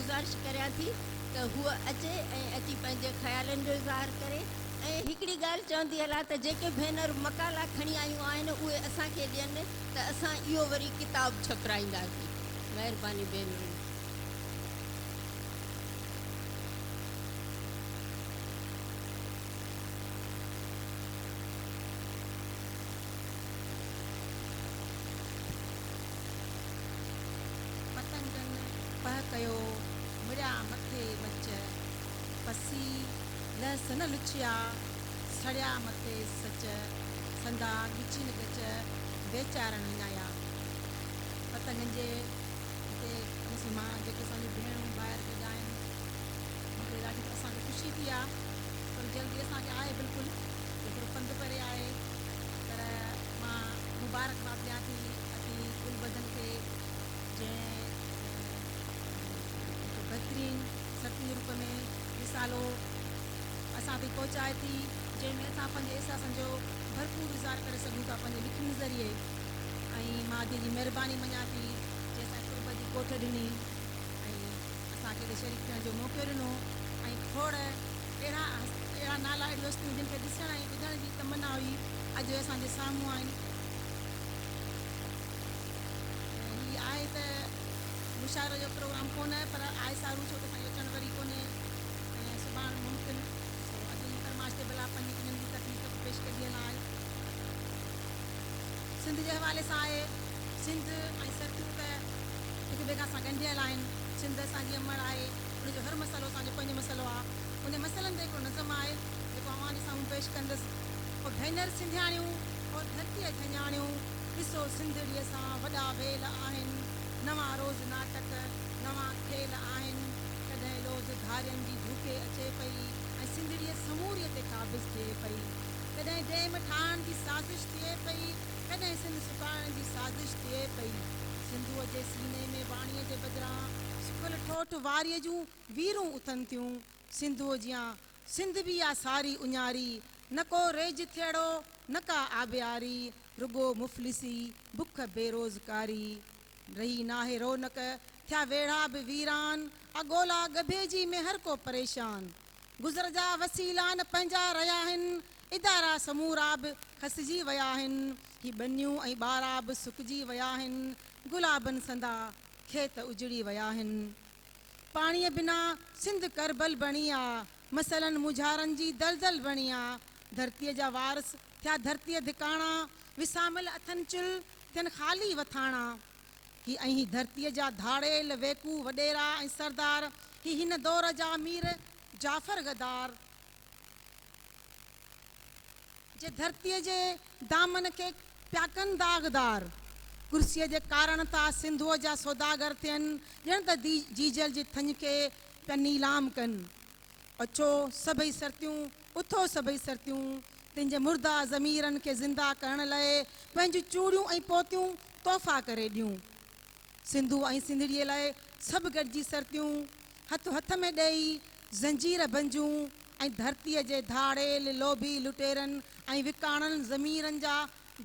گذارش ڪريان ٿي ته هوء اچي ۽ اچي پنهنجي خيالن جو اظهار ڪري ۽ هڪڙي ڳالهه چوندي هلان ته جيڪي ڀينر مقالا کڻي آيون آهن اهي اسان کي ڏين ته اسان اهو وري ڪتاب ڇپرائينداسين. مهرباني ڀينرن. پتنگن پهه ڪيو، مڙيا مٿي مچ. پسي لهس نه لڇيا، سڙيا مٿي سچ. سندا ڳچين ڳچ، ويچارن وڃايا. پتنگن جي هتي مسلمان جيڪي اسان جون ڀيڻون ڀائر گڏ آهن، مون کي ڏاڍي اسان کي خوشي ٿي آ. پر جلدي اسان کي آهي بلڪل جو ٿورو پنڌ پري آهي. پر مان مبارڪباد ڏيان ٿي ادي گلبدن کي جنهن هڪ بهترين سرتين جي روپ ۾ رسالو اسان تائين پهچائي ٿي جنهن ۾ اسان پنهنجي احساسن جو ڀرپور اظهار ڪري سگهون ٿا پنهنجي لکڻين ذريعي ۽ مان ادي جي مهرباني مڃان ٿي جنهن اسان کي قرب جي ڪوٺ ڏني ۽ اسان کي هتي شريڪ ٿيڻ جو موقعو ڏنو ۽ کوڙ اهڙا اهڙا نالا اهڙيون هستيون جن کي ڏسڻ ۽ ٻڌڻ جي تمنا هئي اڄ اهي اسان جي سامهون آهن ۽ هي آهي ته مشاعرو جو پروگرام ڪونه پر آهي سارو ڇو ته اسان جو اچڻ وري ڪونهي ۽ سڀاڻ ممڪن سو اڄ جي فرمائش تي ڀلا پنهنجي هڪ ننڍڙي تخليق به پيش ڪجي هلان آهي سنڌ جي حوالي سان آهي سنڌ ۽ سرتيون ته هڪ ٻئي کان سان ڳنڍيل آهن سنڌ اسان جي امڙ آهي ان جو هر مسئلو اسان جو پنهنجو مسئلو آهي ان مسئلن تي هڪڙو نظم آهي جيڪو اوهان جي سامهون پيش ڪندس. او ڀينر سنڌياڻيون، او ڌرتيء ڌڃاڻيون، ڏسو سنڌڙيء سان وڏا ويل آهن، نوان روز ناٽڪ، نوان کيل آهن، ڪڏهن لوڌ ڌارين جي ڌوڪي اچي پئي ۽ سنڌڙيء سموريء تي قابض ٿئي پئي، ڪڏهن ڊيم ٺاهڻ جي سازش ٿئي پئي، ڪڏهن سنڌ سڪائڻ جي سازش ٿئي پئي، سنڌوء جي سيني ۾ واڻيء جي بدران سڪل ٺوٺ واريء جون ويرون اٿن ٿيون، سنڌوء جيان سنڌ به آ ساري اڃاري، نه ڪو ريج ٿيڙو نه ڪا آبياري، رڳو مفلسي، بک بيروزگاري. رهي ناهي رونق، ٿيا ويڙها به ويران، آ ڳولا ڳڀي جي ۾ هر ڪو پريشان. گذر جا وسيلا نه پنهنجا رهيا هن، ادارا سمورا به کسجي ويا هن، هي ٻنيون ۽ ٻارا به سڪجي ويا هن، گلابن سندا کيت اجڙي ويا هن. پاڻيء بنا سنڌ ڪربل بڻي آ، مسئلن مونجهارن جي دلدل بڻي آ، ڌرتيء جا وارث ٿيا ڌرتيء ڌڪاڻا، وسامل اٿن چلهه، ٿين خالي وٿاڻا. هي ۽ هي ڌرتيء جا ڌاڙيل، ويڪو، وڏيرا ۽ سردار، هي هن دور جا مير جعفر غدار. جي ڌرتيء جي دامن کي پيا ڪن داغدار. ڪرسيء جي ڪارڻ ٿا سنڌوء جا سوداگر ٿين، ڄڻ ته جيجل جي ٿڃ کي پيا نيلام ڪن. اچو سڀئي سرتيون، اٿو سڀئي سرتيون، تن جي مرده ضميرن کي زنده ڪرڻ لئه پنهنجون چوڙيون ۽ پوتيون تحفا ڪري ڏيون. سنڌو ۽ سنڌڙيء لاء سڀ گڏجي سرتيون هٿ هٿ ۾ ڏيئي زنجير بنجون ۽ ڌرتيء جي ڌاڙيل، لوڀي لٽيرن ۽ وڪاڻل ضميرن جا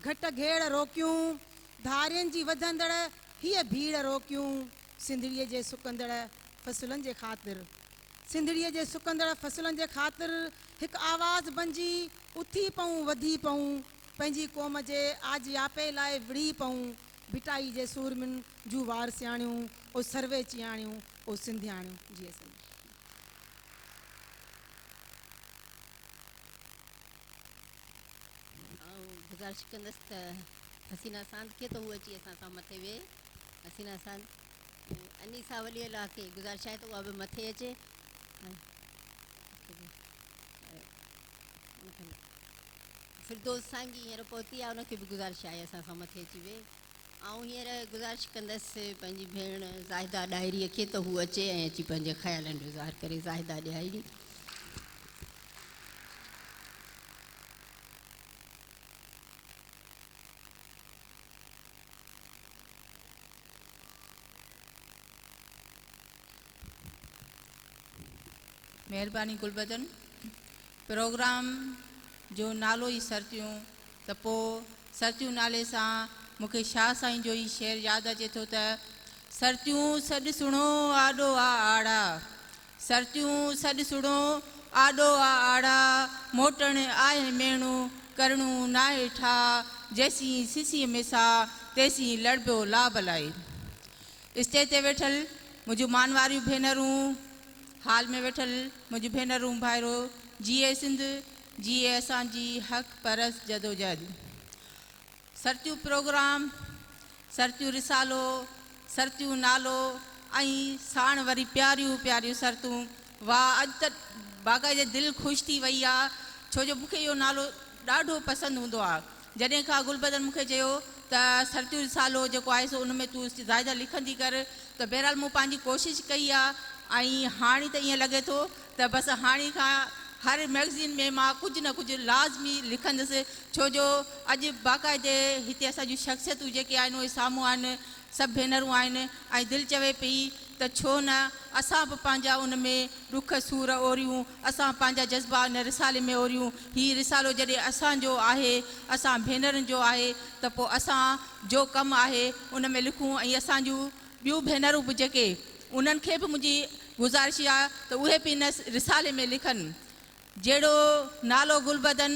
گهٽ گهيڙ روڪيون، ڌارين جي وڌندڙ هيء ڀيڙ روڪيون، سنڌڙيء جي سڪندڙ فصلن جي خاطر، سنڌڙيء جي سڪندڙ فصلن جي خاطر هڪ آواز بنجي اٿي پئون، وڌي پئون، پنهنجي قوم جي آجياپي لاء وڙهي پئون. ڀٽائي جي سورمين جون وارثياڻيون، او سرويچياڻيون، او سنڌياڻيون. جيئي سنڌ. آئون گذارش ڪندس ته حسينا ساند کي ته هو اچي اسان سان مٿي ويهي. حسينا ساند ۽ انيسا ولي الله کي گذارش آهي ته اها به مٿي اچي. فردوس سانگي هينئر پهتي آهي ان کي به گذارش آهي اسان سان مٿي اچي ويهي. آئون هينئر گذارش ڪندس پنهنجي ڀيڻ زاهده ڏاهريء کي ته هوء اچي ۽ اچي پنهنجي خيالن جو اظهار ڪري. زاهده ڏاهري. مهرباني گلبدن. پروگرام جو نالو ئي سرتيون ته پو سرتيون نالي سان مون کي شاهه سائين جو هي شعر ياد اچي ٿو ته، سرتيون سڏ سڻو آڏو آ آڙا. سرتيون سڏ سڻو، آڏو آ آڙا، موٽڻ آهي ميڻو، ڪرڻو ناهي ٺاهه، جيسين سسيء ۾ ساهه، تيسين لڙبو لاڀ لاء. اسٽيج تي ويٺل منهنجون مانواريون ڀينرون، هال ۾ ويٺل منهنجون ڀينرون ڀائرو، جيئي سنڌ، جيئي اسان جي حق پرست جدوجهد. سرتيون پروگرام، سرتيون رسالو، سرتيون نالو ۽ ساڻ وري پياريون پياريون سرتون. واهه اڄ ته باقاعده دل خوش ٿي وئي آ ڇو جو مونکي اهو نالو ڏاڍو پسند هوندو آ. جڏهن کان گلبدن مونکي چيو ته سرتيون رسالو جيڪو آهي سو ان ۾ تون زاهده لکندي ڪر ته بهرحال مون پنهنجي ڪوشش ڪئي آ ۽ هاڻي ته ائين لڳي ٿو ته بس هاڻي کان هر مئگزين ۾ مان ڪجهه نه ڪجهه لازمي لکندس ڇو جو اڄ باقاعدي هتي اسان جون شخصيتون جيڪي آهن اهي سامهون آهن سڀ ڀينرون آهن ۽ دل چوي پئي ته ڇو نه اسان به پنهنجا ان ۾ ڏک سور اوريون اسان پنهنجا جذبا ان رسالي ۾ اوريون هي رسالو جڏهن اسان جو آهي اسان ڀينرن جو آهي ته پوء اسان جو ڪم آهي ان ۾ لکون ۽ اسان جون ٻيون ڀينرون به جيڪي انهن کي به منهنجي گذارش آهي ته اهي به ان رسالي ۾ لکن. جهڙو نالو گلبدن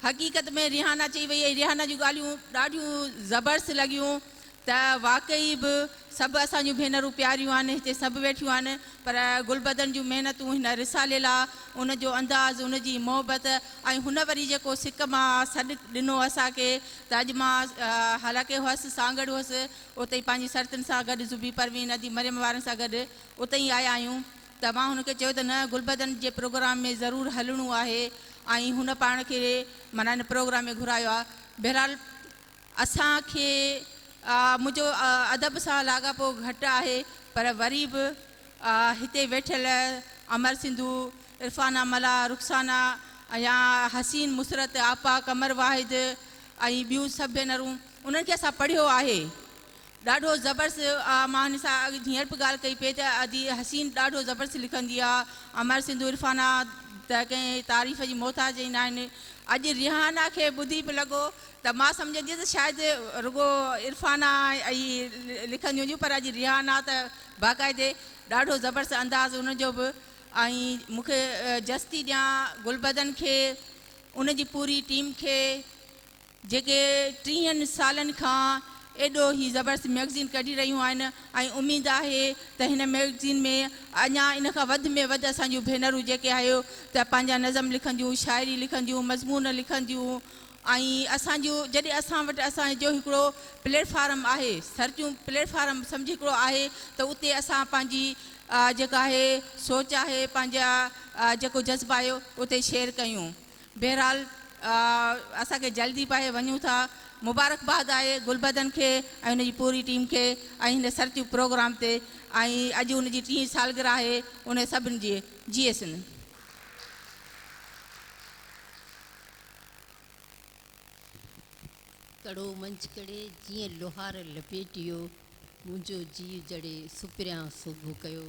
حقيقت ۾ ريحانه چئي وئي ۽ ريحانه جون ڳالهيون ڏاڍيون زبرست لڳيون ته واقعي به سڀ اسان جون ڀينرون پياريون آهن هتي سڀ ويٺيون آهن پر گلبدن جون محنتون هن رسالي لا ان جو انداز ان جي محبت ۽ هن وري جيڪو سڪ مان سڏ ڏنو اسان کي ته اڄ مان حالانڪه هئس سانگهڙ هئس اتي ئي پنهنجي سرتين سان گڏ زبي پروين ادي مريم وارن سان گڏ اتي ئي آيا آهيون ته مان هن کي چيو ته نه گلبدن جي پروگرام ۾ ضرور هلڻو آهي ۽ هن پاڻ کي معنيٰ هن پروگرام ۾ گهرايو آهي بهرحال اسان کي منهنجو ادب سان لاڳاپو گهٽ آهي پر وري به هتي ويٺل امر سنڌو، عرفانه ملاح، رخسانه يا حسين مسرت آپا، قمر واحد ۽ ٻيون سڀ ڀينرون انهن کي اسان پڙهيو آهي ڏاڍو زبرست مان هن سان اڳ هينئر به ڳالهه ڪئي پئي ته ادي حسين ڏاڍو زبرست لکندي آ امر سنڌو عرفانه ته ڪنهن تعريف جي محتاج ئي ناهن اڄ ريحانه کي ٻڌي به لڳو ته مان سمجهندي هيس ته شايد رڳو عرفانه ئي لکندي هونديون پر اڄ ريحانه ته باقاعدي ڏاڍو زبرست انداز ان جو به ۽ مون کي جس ٿي ڏيان گلبدن کي ان جي پوري ٽيم کي جيڪي ٽيهن سالن کان ايڏو هي زبرست مئگزين ڪڍي رهيون آهن ۽ اميد آهي ته هن مئگزين ۾ اڃا ان کان وڌ ۾ وڌ اسان جون ڀينرون جيڪي آهيو ته پنهنجا نظم لکنديون شاعري لکنديون مضمون لکنديون ۽ اسان جون جڏهن اسان وٽ اسان جو هڪڙو پليٽ فارم آهي سرتيون پليٽ فارم سمجهه هڪڙو آهي ته اتي اسان پنهنجي جيڪا آهي سوچ آهي پنهنجا جيڪو جذبا آهي اتي شيئر ڪيون بهرحال اسان کي جلدي به آهي وڃون ٿا مبارڪباد آهي گلبدن کي ۽ ان جي پوري ٽيم کي ۽ هن سرتيون پروگرام تي ۽ اڄ ان جي ٽين سالگرهه آهي ان سڀن جي جيئي سنڌ. ڪڙو منجھ ڪڙي جيئن لوهار لپيٽيو، منهنجو جيء جڙي سپريان سوگهو ڪيو.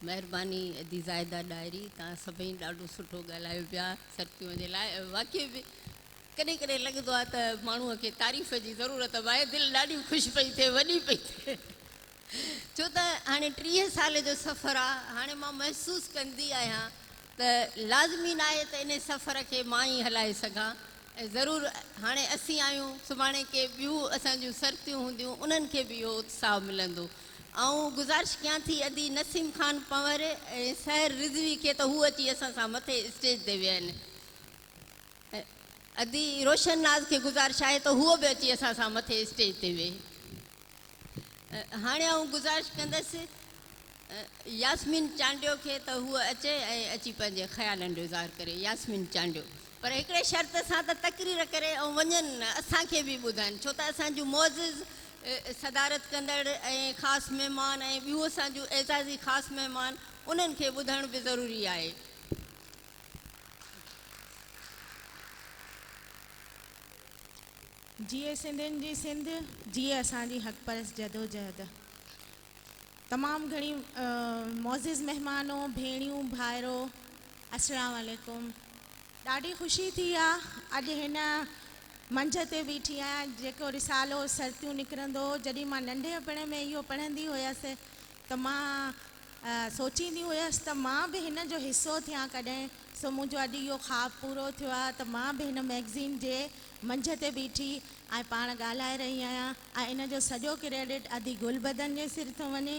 مهرباني ادي زاهده ڏاهري توهان سڀئي ڏاڍو سٺو ڳالهايو پيا سرتيون جي لاء ۽ واقعي به ڪڏهن ڪڏهن لڳندو آهي ته ماڻهوء کي تعريف جي ضرورت به آهي دل ڏاڍي خوش پئي ٿئي وڏي پئي ٿئي ڇو ته هاڻي 30 سال جو سفر آ هاڻي مان محسوس ڪندي آهيان ته لازمي ناهي ته انهي سفر کي مان ئي هلائي سگهان ۽ ضرور هاڻي اسين آهيون سڀاڻي ڪي ٻيون اسان جون سرتيون هونديون انهن کي به اهو اتساهه ملندو. آئون گذارش ڪيان ٿي ادي نسيم خان پنور ۽ سحر رضوي کي ته هو اچي اسان سان مٿي اسٽيج تي ويهن. ادي روشن ناز کي گذارش آهي ته هوء به اچي اسان سان مٿي اسٽيج تي ويهي. هاڻي آئون گذارش ڪندس ياسمين چانڊيو کي ته هوء اچي ۽ اچي پنهنجي خيالن جو اظهار ڪري. ياسمين چانڊيو. پر هڪڙي شرط سان ته تقرير ڪري ۽ وڃن اسان کي به ٻڌائن ڇو ته اسان جون معزز صدارت ڪندڙ ۽ خاص مهمان ۽ ٻيون اسان جون اعزازي خاص مهمان انهن کي ٻڌڻ به ضروري آهي. جيئي سنڌين جي سنڌ، جيئي اسان جي حق پرست جدوجهد. تمام گهڻي معزز مهمانو، ڀيڻيون، ڀائرو السلام عليڪم. ڏاڍي خوشي ٿي آ اڄ هن منچ تي بيٺي آهيان جيڪو رسالو سرتيون نڪرندو هو جڏهن مان ننڍپڻ ۾ اهو پڙهندي هيس ته مان. سوچيندي هيس ته مان به هن جو حصو ٿيان ڪڏهن، سو منهنجو اڄ اهو خواب پورو ٿيو آهي ته مان به هن مئگزين جي منجهه تي بيٺي ۽ پاڻ ڳالهائي رهي آهيان ۽ ان جو سڄو ڪريڊٽ ادي گلبدن جي سر ٿو وڃي.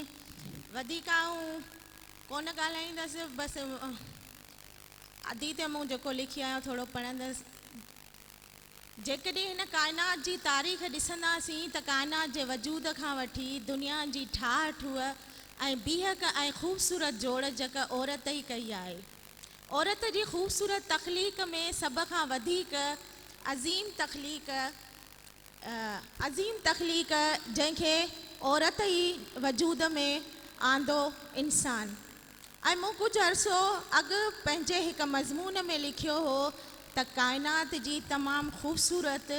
وڌيڪ آئون ڪونه ڳالهائيندس بس ادي تي مون جيڪو لکي آيو ٿورو پڙهندس. جيڪڏهن هن ڪائنات جي تاريخ ڏسنداسين ته ڪائنات جي وجود کان وٺي دنيا جي ٺاهه ٺوهه ۽ بيهڪ ۽ خوبصورت جوڙجڪ عورت ئي ڪئي آهي. عورت جي خوبصورت تخليق ۾ سڀ کان وڌيڪ عظيم تخليق عظيم تخليق جنهن کي عورت ئي وجود ۾ آندو انسان ۽ مون ڪجهه عرصو اڳ پنهنجي هڪ مضمون ۾ لکيو هو ته ڪائنات جي تمام خوبصورت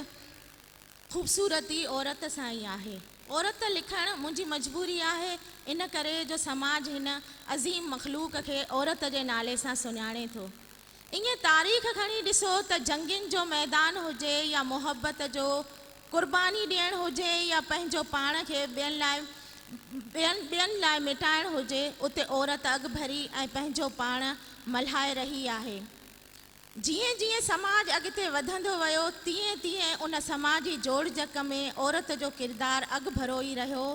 خوبصورتي عورت سان ئي آهي. عورت لکڻ منهنجي مجبوري آهي ان ڪري جو سماج هن عظيم مخلوق کي عورت جي نالي سان سڃاڻي ٿو. ائين تاريخ کڻي ڏسو ته جنگين جو ميدان هجي يا محبت جو، قرباني ڏيڻ هجي يا پنهنجو پاڻ کي ٻين لاء ٻين لاء مٽائڻ هجي اتي عورت اڳڀري ۽ پنهنجو پاڻ ملهائي رهي آهي. جيئن جيئن سماج اڳتي وڌندو ويو تيئن تيئن ان سماجي جوڙجڪ ۾ عورت جو ڪردار اڳڀرو ئي رهيو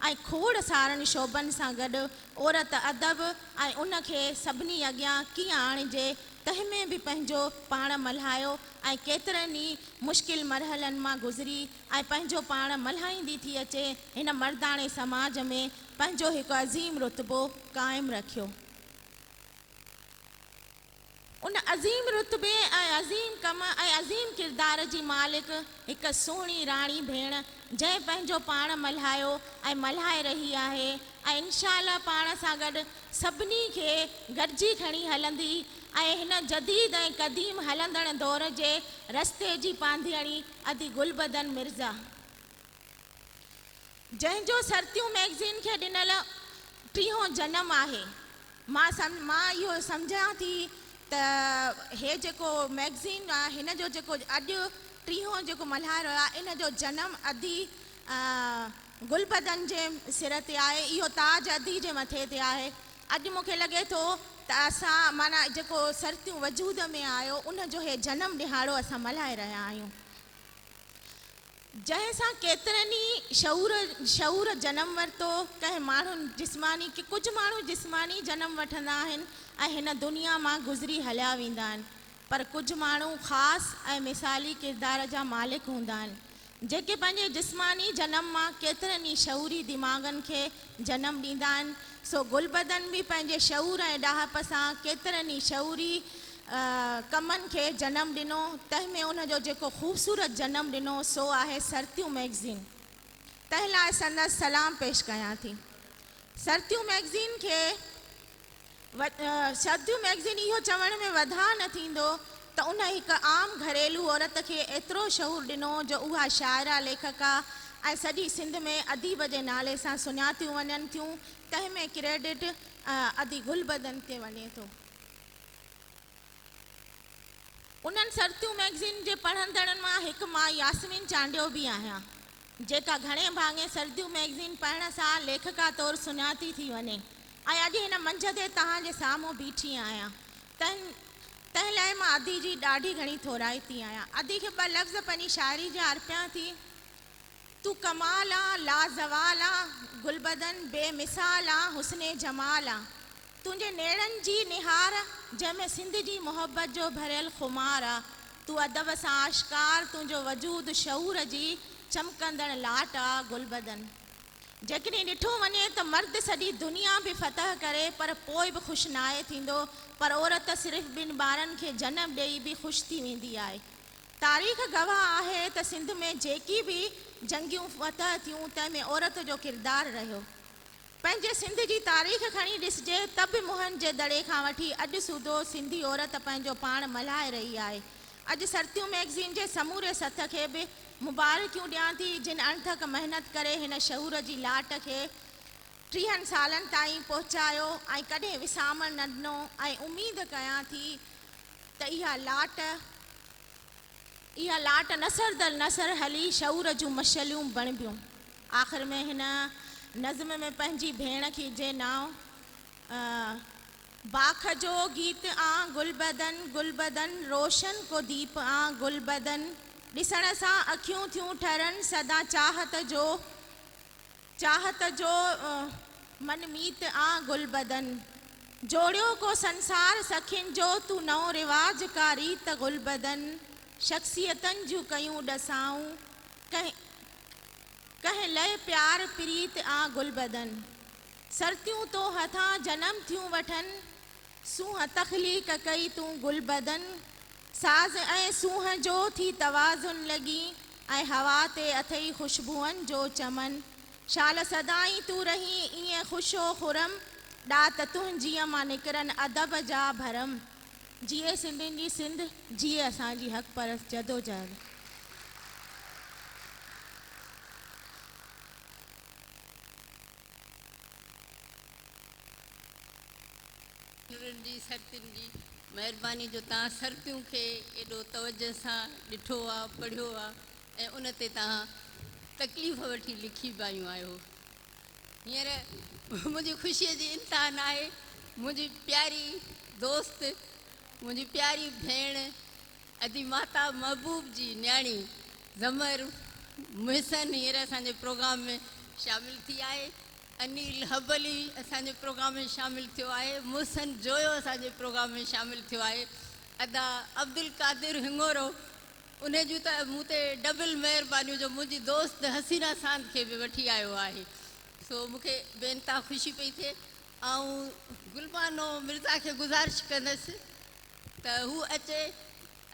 ۽ کوڙ سارن شعبن سان گڏ عورت ادب ۽ ان کي سڀني اڳيان ڪيئن آڻجي تنهن ۾ به پنهنجو پاڻ ملهايو ۽ ڪيترن ئي مشڪل مرحلن مان گذري ۽ پنهنجو پاڻ ملهائيندي ٿي اچي هن مرداڻي سماج ۾ پنهنجو هڪ عظيم رتبو قائم رکيو. ان عظيم رتبي ۽ عظيم ڪم ۽ عظيم ڪردار جي مالڪ هڪ سهڻي راڻي ڀيڻ جنهن پنهنجو پاڻ ملهايو ۽ ملهائي رهي آهي ۽ انشاء الله پاڻ سان گڏ سڀني کي گڏجي کڻي هلندي ۽ هن جديد ۽ قديم هلندڙ دور جي رستي جي پانڌيئڻي ادي گلبدن مرزا. جنهن جو سرتيون مئگزين کي ڏنل ٽيهون جنم آهي. مان مان اهو سمجهان ٿي ته هي جيڪو مئگزين آهي هن جو جيڪو اڄ ٽيهون جيڪو ملهائي رهيو آهي ان جو جنم ادي گلبدن جي سر تي آهي اهو تاج ادي جي مٿي تي آهي. اڄ مون کي لڳي ٿو ته اسان معنيٰ جيڪو سرتيون وجود ۾ آيو ان جو هي جنم ڏهاڙو اسان ملهائي رهيا آهيون. جنهن سان ڪيترن ئي شعور شعور جنم ورتو، ڪنهن ماڻهن جسماني ڪي ڪجهه ماڻهو جسماني جنم وٺندا آهن ۽ هن دنيا مان گذري هليا ويندا آهن پر ڪجهه ماڻهو خاص ۽ مثالي ڪردار جا مالڪ هوندا آهن جيڪي پنهنجي جسماني جنم مان ڪيترن ئي شعوري دماغن کي جنم ڏيندا آهن سو گلبدن به پنهنجي شعور ۽ ڏاهپ سان ڪيترن ئي شعوري ڪمن کي جنم ڏنو، تنهن ۾ ان جو جيڪو خوبصورت جنم ڏنو سو آهي سرتيون مئگزين. تنهن لاء سندس سلام پيش ڪيان ٿي. سرتيون مئگزين کي سرتيون مئگزين اهو چوڻ ۾ وڌاء نه ٿيندو ته ان هڪ عام گهريلو عورت کي ايترو شعور ڏنو جو اها شاعره، ليکڪا ۽ سڄي سنڌ ۾ اديب جي نالي سان سڃاتيون وڃن ٿيون، تنهن ۾ ڪريڊٽ ادي گلبدن تي وڃي ٿو. انهن سرتيون مئگزين جي پڙهندڙن مان هڪ مان ياسمين چانڊيو به آهيان، جيڪا گهڻي ڀاڱي سرتيون مئگزين پڙهڻ سان ليکڪا طور سڃاتي ٿي وڃي ۽ اڄ هن منجهه تي توهان جي سامهون بيٺي آهيان، تنهن تنهن لاء مان ادي جي ڏاڍي گهڻي ٿورائتي آهيان. ادي کي ٻه لفظ پنهنجي شاعري جا ارپيان ٿي. تون ڪمال آن، لازوال آن، گلبدن بي مثال آن، حسن جمال آن. تنهنجي نيڻن جي نهار، جنهن ۾ سنڌ جي محبت جو ڀريل خمار آ. تون ادب سان آشڪار، تنهنجو وجود شعور جي چمڪندڙ لاٽ آ، گلبدن. جيڪڏهن ڏٺو وڃي ته مرد سڄي دنيا به فتح ڪري پر پوء به خوش ناهي ٿيندو، پر عورت صرف ٻن ٻارن کي جنم ڏيئي به خوش ٿي ويندي آهي. تاريخ گواهه آهي ته سنڌ ۾ جيڪي به جنگيون فتح ٿيون تنهن ۾ عورت جو ڪردار رهيو. پنهنجي سنڌ جي تاريخ کڻي ڏسجي ته به موهن جي دڙي کان وٺي اڄ سوڌو سنڌي عورت پنهنجو پاڻ ملهائي رهي آهي. اڄ سرتيون مئگزين جي سموري سٿ کي به مبارڪيون ڏيان ٿي جن اڻٿڪ محنت ڪري هن شعور جي لاٽ کي ٽيهن سالن تائين پهچايو ۽ ڪڏهن وسامڻ نه ڏنو ۽ اميد ڪيان ٿي ته اها لاٽ اها لاٽ نثر در نثر هلي شعور جون مشعليون بڻبيون. آخر ۾ هن نظم ۾ پنهنجي ڀيڻ کي جي نانء. باک جو گيت آن گلبدن گلبدن روشن ڪو ديپ آن گلبدن ڏسڻ سان اکيون ٿيون ٺرن سدا چاهت جو چاهت جو من ميت آن گلبدن جوڙيو ڪو سنسار سکين جو تون نئون رواج ڪا ريت گلبدن شخصيتن جون ڪيون ڏسائون ڪنهن ڪنهن لئه پيار پريت آن گلبدن سرتيون تو هٿان جنم ٿيون وٺن، سونهن تخليق ڪئي تون گلبدن، ساز ۽ سونهن جو ٿي توازن لڳين ۽ هوا تي اٿئي خوشبوئن جو چمن، شال سدائين تون رهين ائين خوش و خرم، ڏات تنهنجيء مان نڪرن ادب جا ڀرم. جيئي سنڌين جي سنڌ، جيئي اسان جي حق پرست جدوجهد. ڀينرن جي سرتين جي مهرباني جو توهان سرتيون کي ايڏو توجه سان ڏٺو آ پڙهيو آ ۽ ان تي توهان تڪليف وٺي لکي به آيون آهيو هينئر منهنجي خوشي جي انتها ناهي منهنجي پياري دوست منهنجي پياري ڀيڻ ادي ماهتاب محبوب جي نياڻي زمر محسن هينئر اسان جي پروگرام ۾ شامل ٿي آهي. انيل هبلي اسان جي پروگرام ۾ شامل ٿيو آهي. محسن جويو اسان جي پروگرام ۾ شامل ٿيو آهي. ادا عبدالقادر هڱورو انهي جون ته مون تي ڊبل مهربانيون جو منهنجي دوست حسينا ساند کي به وٺي آيو آهي. سو مون کي بي انتها خوشي پئي ٿئي. آئون گلبانو مرزا کي گذارش ڪندس ته هو اچي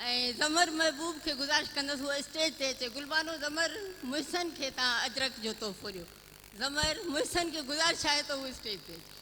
۽ زمر محبوب کي گذارش ڪندس هو اسٽيج تي اچي. گلبانو زمر محسن کي توهان اجرڪ جو تحفو ڏيو. زمر محسن کي گذارش آهي ته هو اسٽيج تي اچي.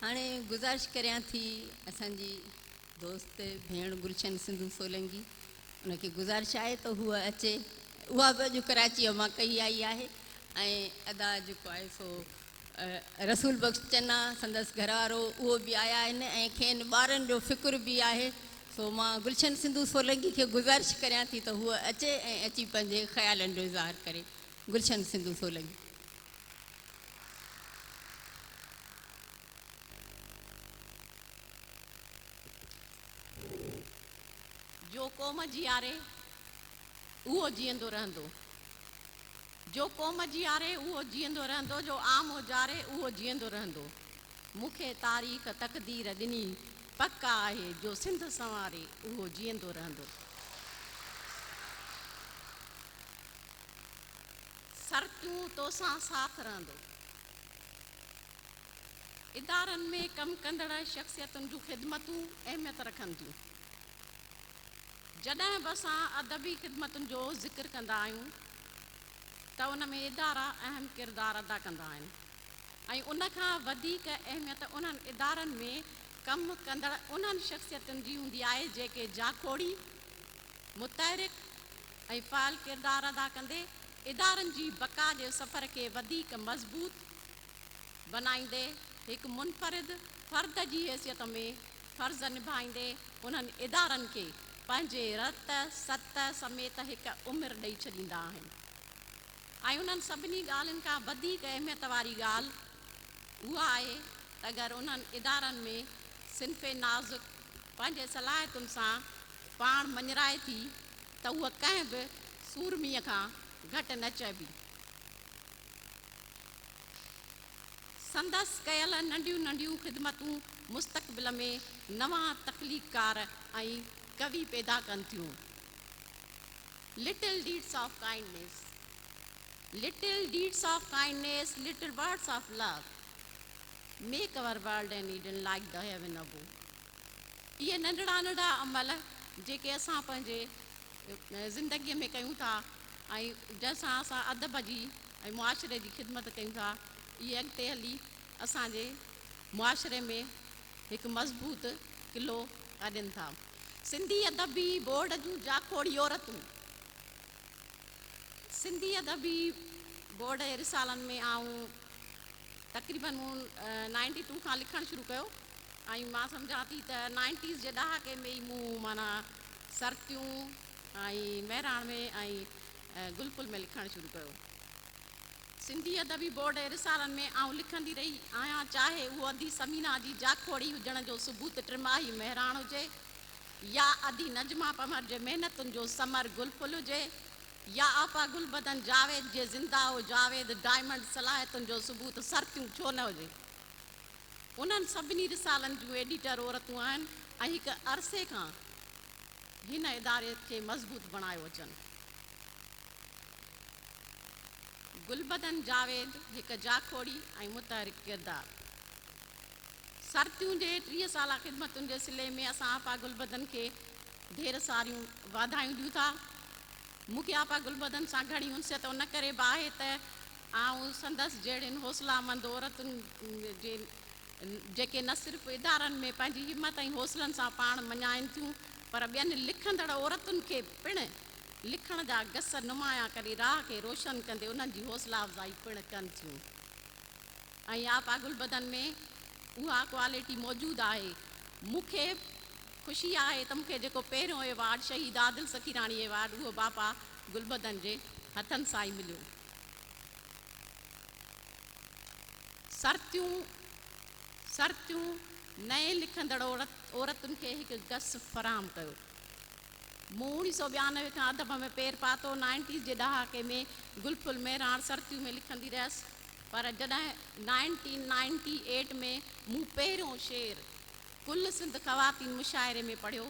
هاڻي گذارش ڪريان ٿي اسان جي دوست ڀيڻ گلشن سنڌو سولنگي ان کي گذارش آهي ته هوء اچي اها به اڄ ڪراچيء مان ڪهي آئي آهي ۽ ادا جيڪو آهي سو رسول بخش چنا سندس گهر وارو اهو به آيا آهن ۽ کين ٻارن جو فڪر به آهي سو مان گلشن سنڌو سولنگي کي گذارش ڪريان ٿي ته هوء اچي ۽ اچي پنهنجي خيالن جو اظهار ڪري. گلشن سنڌو سولنگي. جو قوم جياري اهو جيئندو رهندو. جو قوم جياري اهو جيئندو رهندو جو عام اجاري اهو جيئندو رهندو. مون کي تاريخ تقدير ڏني پڪ آهي جو سنڌ سنواري اهو جيئندو رهندو. سرتيون توسان ساٿ رهندو. ادارن ۾ ڪم ڪندڙ شخصيتن جون خدمتون اهميت رکن ٿيون. جڏهن به اسان ادبي خدمتن جو ذڪر ڪندا آهيون ته ان ۾ ادارا اهم ڪردار ادا ڪندا آهن ۽ ان کان وڌيڪ اهميت انهن ادارن ۾ ڪم ڪندڙ انهن شخصيتن جي هوندي آهي جيڪي جاکوڙي، متحرڪ ۽ فعال ڪردار ادا ڪندي ادارن جي بقا جي سفر کي وڌيڪ مضبوط بنائيندي هڪ منفرد فرد جي حيثيت ۾ فرض نڀائيندي انهن ادارن کي پنهنجي رت ست سميت هڪ عمر ڏئي ڇڏيندا آهن ۽ انهن سڀني ڳالهين کان وڌيڪ اهميت واري ڳالهه اها آهي ته اگر انهن ادارن ۾ صنف نازڪ پنهنجي صلاحيتن سان پاڻ مڃرائي ٿي ته هوء ڪنهن به سورميء کان گهٽ نه چئبي. سندس ڪيل ننڍيون ننڍيون خدمتون مستقبل ۾ نوان تخليقڪار ۽ ڪوي پيدا ڪن ٿيون. Little deeds of kindness Little deeds of kindness, little words of love, make our world an Eden like the heaven above. اهي ننڍڙا ننڍڙا عمل جيڪي اسان پنهنجي زندگيء ۾ ڪيون ٿا ۽ جنهن سان اسان ادب جي ۽ معاشري جي خدمت ڪيون ٿا، اهي اڳتي هلي اسان جي معاشري ۾ هڪ مضبوط قلعو اڏين ٿا. سنڌي ادبي بورڊ جون جاکوڙي عورتون. سنڌي ادبي بورڊ جي رسالن ۾ آئون تقريبن مون نائنٽي ٽو کان لکڻ شروع ڪيو ۽ مان سمجهان ٿي ته نائنٽيز جي ڏهاڪي ۾ ئي مون معنيٰ سرتيون ۽ مهراڻ ۾ ۽ گل ڦل ۾ لکڻ شروع ڪيو. سنڌي ادبي بورڊ جي رسالن ۾ آئون لکندي رهي آهيان، چاهي اهو ادي ثمينه جي جاکوڙي هجڻ جو ثبوت ٽماهي مهراڻ هجي يا ادي نجمه پنهور جي محنتن جو ثمر گل ڦل هجي يا آپا گلبدن جاويد جي زنده و جاويد ڊائمنڊ صلاحيتن جو ثبوت سرتيون ڇو نه هجي. انهن سڀني رسالن جون ايڊيٽر عورتون آهن ۽ هڪ عرصي کان هن اداري کي مضبوط بڻايو اچن. گلبدن جاويد هڪ جاکوڙي ۽ متحرڪ ڪردار. سرتيون جي 30 سالا خدمتن جي صلي ۾ اسان آپا گلبدن کي ڍير ساريون واڌايون ڏيون ٿا. مون کي آپا گلبدن سان گهڻي انسيت ان ڪري به آهي ته آئون سندس جهڙين حوصلامند عورتن جي جيڪي نه صرف ادارن ۾ پنهنجي همت ۽ حوصلن سان پاڻ مڃائين ٿيون پر ٻين لکندڙ عورتن کي پڻ لکڻ جا گس نمايان ڪري راهه کي روشن ڪندي انهن جي حوصلا افزائي پڻ ڪن ٿيون ۽ آپا گلبدن ۾ اها ڪوالٽي موجود آهي. مون کي خوشي آهي ته مون کي جيڪو پهريون ايوارڊ شهيد عادل سخيراڻي ايوارڊ اهو به آپا گلبدن جي هٿن سان ئي مليو. سرتيون، سرتيون نئين لکندڙ عورتن کي هڪ گس فراهم ڪيو. مون 1992 کان ادب ۾ پير پاتو. نائنٽيز جي ڏهاڪي ۾ گل ڦل مهراڻ سرتيون ۾ لکندي رهيس، پر جڏهن 1998 ۾ مون پهريون شعر ڪل سنڌ خواتين مشاعري ۾ پڙهيو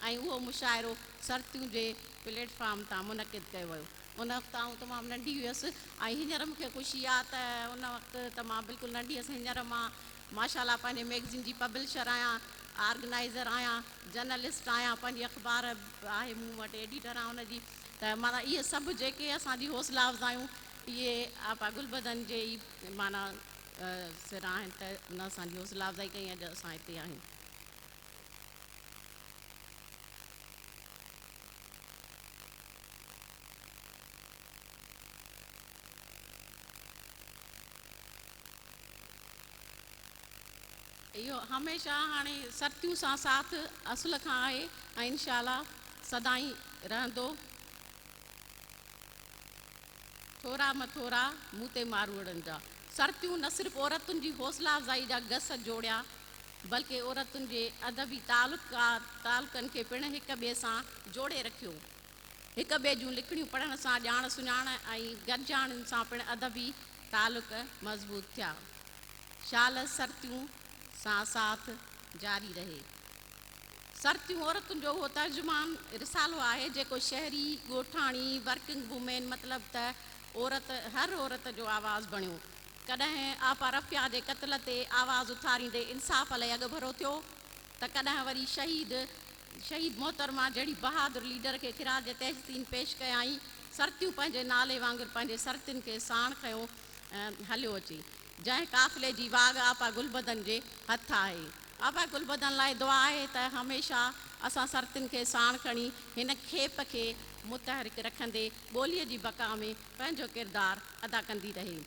۽ اهو مشاعرو سرتيون جي پليٽ فارم تان منعقد ڪيو ويو. ان وقت آئون تمام ننڍي هيس ۽ هينئر مون کي خوشي آ ته ان وقت ته مان بلڪل ننڍي هيس، هينئر مان ماشاء الله پنهنجي مئگزين جي پبلشر آهيان، آرگنائيزر آهيان، جرنلسٽ آهيان، پنهنجي اخبار به آهي مون وٽ، ايڊيٽر آهيان ان جي ته معنيٰ اهي سڀ جيڪي اسان جي حوصلا افزايون اهي آپا گلبدن جي ئي معنيٰ سر آهن ته ان اسان جي حوصلا افزائي ڪئي ۽ اڄ اسان هتي آهيون. اهو هميشه هاڻي سرتيون سان ساٿ اصل کان آهي ۽ انشاء الله سدائين رهندو. ٿورا م ٿورا مون تي ماروئڙن جا. سرتيون نه صرف عورتن جي حوصلا افزائي جا گس جوڙيا بلڪه عورتن جي ادبي تعلقن کي پڻ هڪ ٻئي سان جوڙي رکيو. هڪ ٻئي جون لکڻيون پڙهڻ سان ڄاڻ سڃاڻ ۽ گڏجاڻين سان پڻ ادبي تعلق مضبوط ٿيا. شال سرتيون سان ساٿ جاري رهي. سرتيون عورتن جو اهو ترجمان رسالو آهي جيڪو شهري، ڳوٺاڻي، ورڪنگ وومين مطلب ته عورت هر عورت جو آواز بڻيو. ڪڏهن آپا رفيع جي قتل تي آواز اٿاريندي انصاف لئه اڳڀرو ٿيو ته ڪڏهن وري شهيد شهيد محترمه جهڙي بهادر ليڊر کي خراج تحسين پيش ڪيائين. سرتيون پنهنجي نالي وانگر پنهنجي سرتين کي ساڻ کنيو هليو اچي. جنهن قافلي جي واڳ آپا گلبدن جي هٿ آهي. آپا گلبدن لاء دعا آهي ته هميشه اسان سرتين کي ساڻ کڻي هن کيپ کي متحرڪ رکندي ٻوليء جي بقا ۾ پنهنجو ڪردار ادا ڪندي رهي.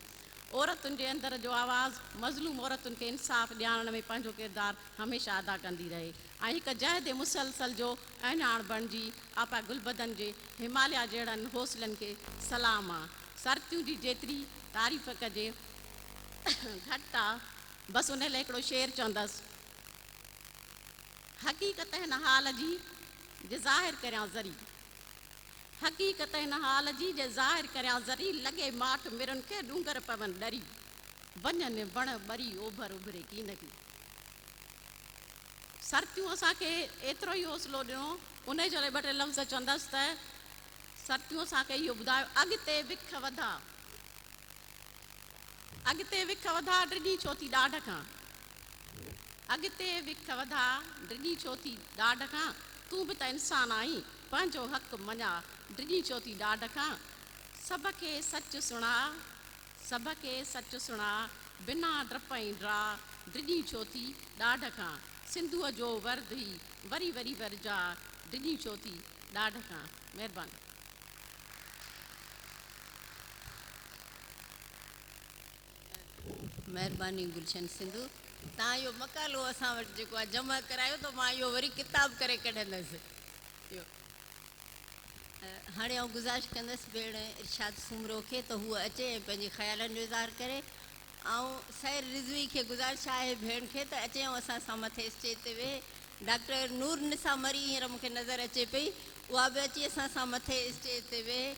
عورتن جي اندر جو آواز مظلوم عورتن کي انصاف ڏيارڻ ۾ پنهنجو ڪردار هميشه ادا ڪندي رهي ۽ هڪ جهد مسلسل جو اهڃاڻ بڻجي آپا گلبدن جي هماليا جهڙن حوصلن کي سلام آ. سرتيون جي جيتري تعريف ڪجي گهٽ آ. بس انهي لاء هڪڙو شعر چوندس. حقيقت هن حال جي جي ظاهر ڪريان ذري. حقيقت هن حال جي جي ظاهر ڪريان ذري. لڳي ماٺ مرن کي ڏونگر پون ڏري. وڃن وڻ ٻري اوڀر اڀري ڪينڪي. سرتيون اسان کي ايترو ئي حوصلو ڏنو. انهي جي لاء ٻه ٽي لفظ چوندس ته سرتيون اسان کي اهو ٻڌايو، اڳتي وک وڌا، اڳتي وک وڌا، ڊڄي ڇو ٿي ڏاڍ کان؟ اڳتي وک وڌا، ڊڄي ڇو ٿي ڏاڍ کان؟ تون به ته انسان آهين، پنهنجو حق مڃاء، ڊڄي ڇو ٿي ڏاڍ کان؟ سڀ کي سچ سڻاء، سڀ کي سچ سڻاء، بنا ڊپ ۽ ڊاء، ڊڄي ڇو ٿي ڏاڍ کان؟ سنڌوء جو ورد هي، وري وري ورجاء. ڊڄين ڇو ٿي ڏاڍ کان؟ مهرباني. مهرباني گلشن سنڌو توهان اهو مقالو اسان وٽ جيڪو آهي جمع ڪرايو ته مان اهو وري ڪتاب ڪري ڪڍندس اهو هاڻي آئون گذارش ڪندس ڀيڻ ارشاد سومرو کي ته هوء اچي ۽ پنهنجي خيالن جو اظهار ڪري. آئون سحر رضوي کي گذارش آهي ڀيڻ کي ته اچي ۽ اسان سان مٿي اسٽيج تي ويهي. ڊاڪٽر نور نساء مري هينئر مون کي نظر اچي پئي اها به اچي اسان سان مٿي اسٽيج تي ويهي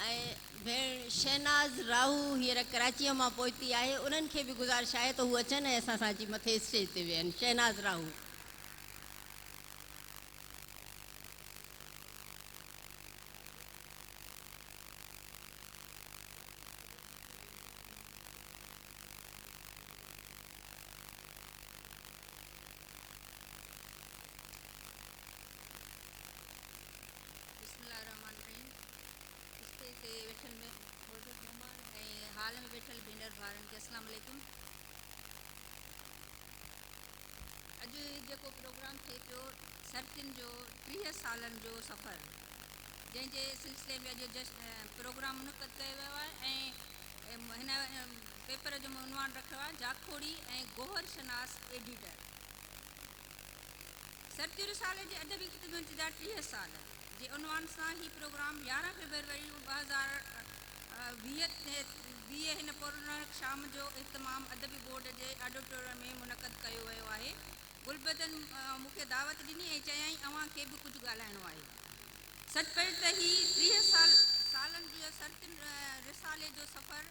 ۽ ڀيڻ شهناز راهو هينئر ڪراچيء مان پهتي آهي انهن کي به گذارش آهي ته هو اچن ۽ اسان سان اچي مٿي اسٽيج تي ويهن. شهناز راهو. بسم الله الرحمٰن الرحيم اسٽيج تي ويٺل معزز مهمان ۽ هال ۾ ويٺل ڀينر ڀائرن کي السلام عليڪم. اڄ هي جيڪو پروگرام ٿئي پيو سرتين جو 30 سالن جو سفر جنهن جي سلسلي ۾ اڄ پروگرام منعقد ڪيو ويو آهي ۽ هن پيپر جو عنوان رکيو آهي جاکوڙي ۽ گوهر شناس ايڊيٽر سرتيون رسالي جي ادبي خدمت جا 30 سال جي عنوان سان هي پروگرام 11 فيبروري 2020 هن پررونق شام جو اهتمام ادبي بورڊ جي آڊيٽوريم ۾ منعقد ڪيو ويو آهي. گلبدن مون کي دعوت ڏني ۽ چيائين اوهان کي به ڪجهه ڳالهائڻو آهي. سچ پچ ته هي 30 سالن جي سرتيون رسالي جو سفر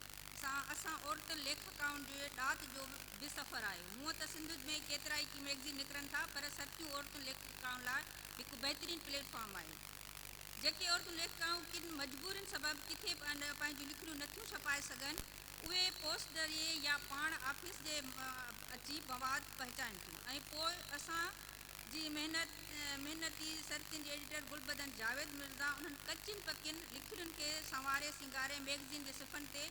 سان اسان عورتن ليکڪائن جي ڏات جو به سفر آهي. هونء ته سنڌ ۾ ڪيترائي ڪي مئگزين نڪرن ٿا پر سرتيون عورتن ليکڪائن لاء هڪ بهترين پليٽ فارم آهي. جيڪي عورتون ليکڪائون ڪن مجبورين سبب ڪٿي به پنهنجون لکڻيون نٿيون ڇپائي سگهن اهي پوسٽ ذريعي يا پاڻ آفيس جي اچي مواد پهچائين ٿيون ۽ پوء اسان جي محنتي سرتين جي ايڊيٽر گلبدن جاويد مرزا انهن ڪچين پڪين لکڻين کي سنواري سينگاري مئگزين جي صفحن تي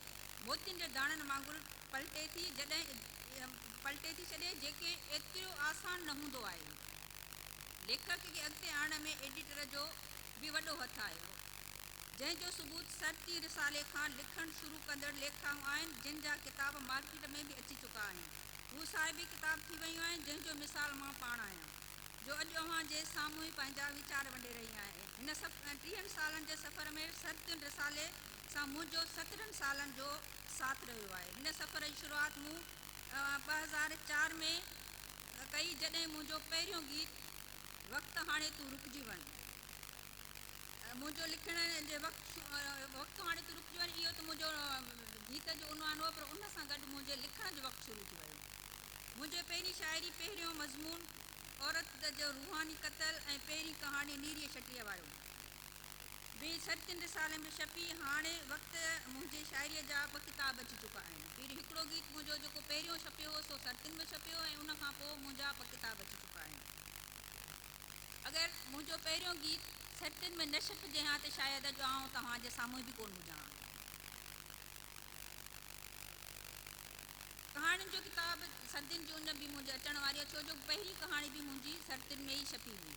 موتين جي داڻن وانگر پلٽي ٿي جڏهن پلٽي ٿي ڇڏي جيڪي ايترو آسان نه هوندو آهي. ليکڪ کي اڳتي آڻڻ ۾ ايڊيٽر جو به وڏو هٿ آهي جنهن جو ثبوت سرتي رسالي کان لکڻ شروع ڪندڙ ليکڪائون آهن جن جا ڪتاب مارڪيٽ ۾ به اچي چڪا آهن هو صاحب ڪتاب ٿي ويون آهن جنهن جو مثال مان پاڻ آهيان جو اڄ اوهان جي سامهون ئي پنهنجا ويچار ونڊي رهي آهيان هن ٽيهن سالن جي سفر ۾ سرتيون رسالي سان منهنجو 17 سالن جو ساٿ رهيو آهي. هن سفر جي شروعات مون 2004 ۾ ڪئي جڏهن منهنجو پهريون گيت وقت هاڻي تون رڪجي وڃ منهنجو لکڻ جي وقت وقت هاڻي تون رڪجي وڃ اهو ته منهنجو گيت جو عنوان هو پر ان سان گڏ منهنجي لکڻ جو وقت شروع ٿي ويو. منهنجي پهرين شاعري پهريون مضمون عورت جو روحاني قتل ۽ پهرين ڪهاڻي نيريء ڇٽيء وارو. به سرتين رسالي ۾ ڇپي. هاڻي وقت منهنجي شاعريء جا ٻه ڪتاب اچي چڪا آهن. پهريون هڪڙو گيت منهنجو جيڪو پهريون ڇپيو هو سو سرتين ۾ ڇپيو ۽ ان کان پوء منهنجا ٻه ڪتاب اچي چڪا آهن. اگر منهنجو پهريون گيت سرتين ۾ نه ڇپجي ها ته شايد اڄ آئون توهان جي سامهون به ڪونه هجان ها. ڪهاڻين جو ڪتاب سردين جي اڃ به منهنجي اچڻ واري آهي ڇو جو پهرين ڪهاڻي به منهنجي سرتين ۾ ئي ڇپي هئي.